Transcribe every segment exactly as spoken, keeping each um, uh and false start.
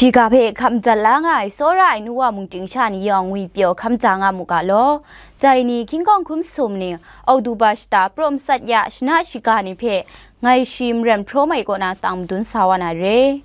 Shiga hpe hkam jat la nga ai tsawra ai nu wa mungchying sha ni yawng ngwi pyaw hkam ja nga mu ga law. Dai ni hkying hkawng hkum sum ni, Oktoba shata praw matsat ya shana shiga ni hpe ngai shi maren hpraw mai kaw na tang madun sa wa na re.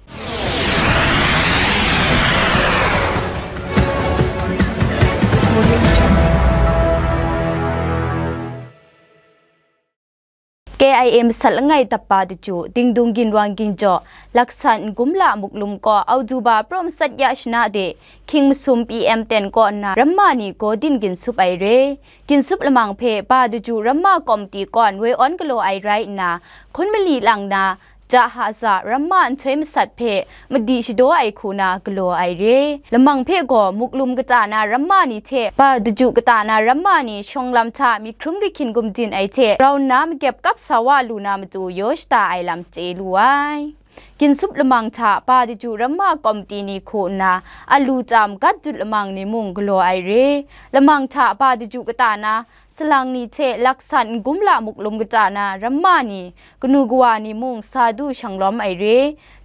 K I A masat langai dap pa daju, Dingdung ginwang ginjaw, laksan n-gum la muklum kaw, Oktoba praw matsat ya shana de, hkying masum P M ten kaw nna, ramma ni gaw din ginsup ai re. Ginsup lamang hpe, pa daju ramma kawmti kawn woi awn galaw ai rai nna, hkun mali lang na, Jahaza ramma nhtoi masat hpe madi shadaw ai hku na galaw ai re. Lamang hpe gaw muklum kata na ramma ni hte pa daju kata na ramma ni shawng lam hta myit hkrum kahkyin gumdin ai hte rau nna makep kap sa wa lu na matu yaw shada ai lam chye lu ai. Ginsup lamang hta pa daju ramma kawmti ni hku nna alu tam gat dut lamang ni mung galaw ai re. Lamang hta pa daju kata na salang ni hte laksan n-gum la muklum kata na ramma ni, kanu kawa ni mung sa du shang lawm ai re.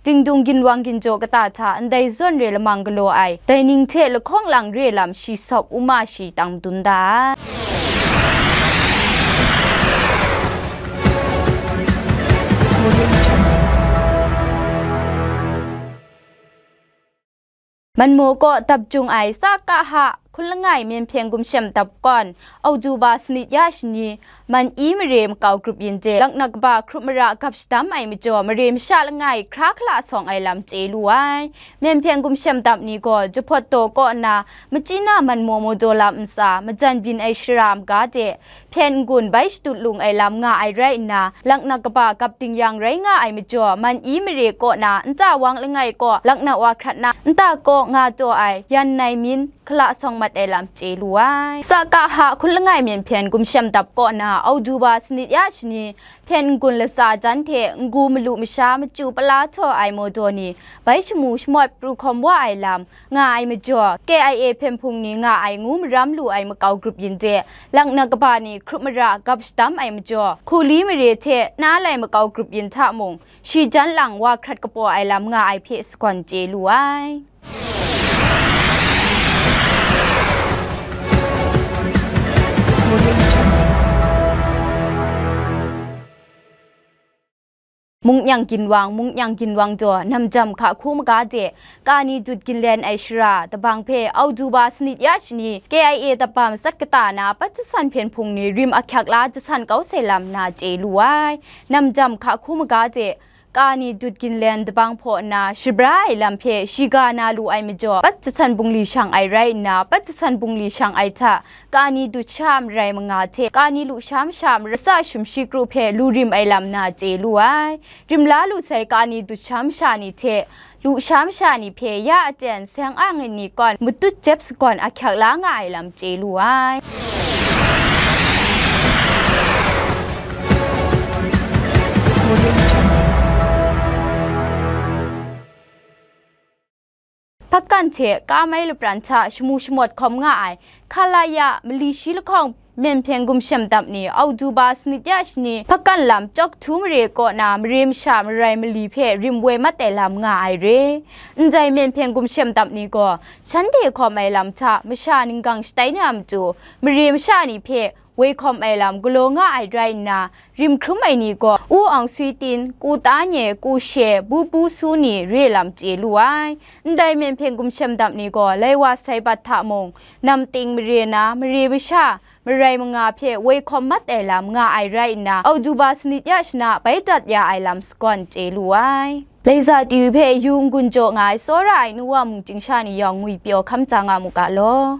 Dingdung ginwang ginjaw kata hta ndai zawn re lamang galaw ai, dai ning hte lahkawng lang re lam shi sawk u ma shi tang madun da ai. Manmaw kaw dap jung ai Sa Ka Ha hkun langai Myen Hpyen Gumshem Dap kawn, Oktoba sanit ya shani, Man I mare makau grup yin de, laknak kaba hkrup mara gap shadam ai majaw, mare masha langai hkra hkala sawng ai lam chye lu ai. Myen Hpyen Gumshem Dap ni gaw, Jahpawt daw kaw nna, Machyi na Manmaw Mawdaw lam ntsa, majan byin ai shara maga de, hpyen n-gun bai shadut lung ai lam nga ai rai nna, laknak kaba gap ding yang rai nga ai majaw, Man I mare kaw na nta wang langai kaw laknak wa hkrat na, nta kaw nga taw ai yan nai min hkala sawng mat ai lam chye lu ai. Sa Ka Ha hkun langai Myen Hpyen Gumshem Dap kaw na, Oktoba sanit ya shani, hpyen n-gun latsa jan hte n-gu malu masha machyu pala htaw ai mawdaw ni bai shamu shamawt pru hkawm wa ai lam, nga ai majaw, K I A hpyen hpung ni nga ai ngu maram lu ai makau grup yin de, laknak kaba ni hkrup mara gap shadam ai majaw, Hkuli mare hte na lai makau grup yin hta mung, shi jan lang wa hkrat kapaw ai lam nga ai hpe sagawn chye lu ai. Mungnyang ginwang, Mungnyang ginwang daw, Namjam hka hku maga de, kani dut ginlen ai shara, dabang hpe, Oktoba sanit ya shani, K I A dapa matsat kata na, pat jasan hpyen hpung ni rim ahkyak la jasan kau sai lam na chye lu ai. Namjam hka hku maga de, kani dut ginlen dabang hpaw nna, shabra ai lam hpe shiga na lu ai majaw, pat jasan bungli shang ai rai nna, pat jasan bungli shang ai hta, kani dut sha marai manga hte kani lusha masha marasa shum shi kru hpe lu rim ai lam na chye lu ai. Rim la lu sai kani dut sha masha ni hte lusha masha ni hpe ya aten seng ang ai ni kawn matut jep sagawn ahkyak la nga ai lam chye lu ai. Hpakan hte Kamai lapran hta shamu shamawt hkawm nga ai, Khalaya mali shi lahkawng Myen Hpyen Gumshem Dap ni, Oktoba sanit ya shani, Hpakan lam Chawk Htu mare kaw na mare masha marai mali hpe rim woi mat ai lam nga ai re. Ndai Myen Hpyen Gumshem Dap ni gaw, shanhte hkawm ai lam hta masha ninggang shatai na matu, mare masha ni hpe woi hkawm ai lam galaw nga ai rai nna, rim hkrum ai ni gaw, U Aung Sui Tin, Ku Ta Nye, Ku She, Bu Bu Su ni re lam chye lu ai. Ndai Myen Hpyen Gumshem Dap ni gaw, lai wa sai bat hta mung, nam ting mare na, mare masha, marai manga hpe woi hkawm mat ai lam nga ai rai nna, Oktoba sanit ya shana bai dat ya ai lam sagawn chye lu ai. Laiza T V hpe yu n-gun jaw nga ai tsawra ai nu wa mungchying sha ni yawng ngwi pyaw hkam ja nga mu ga law.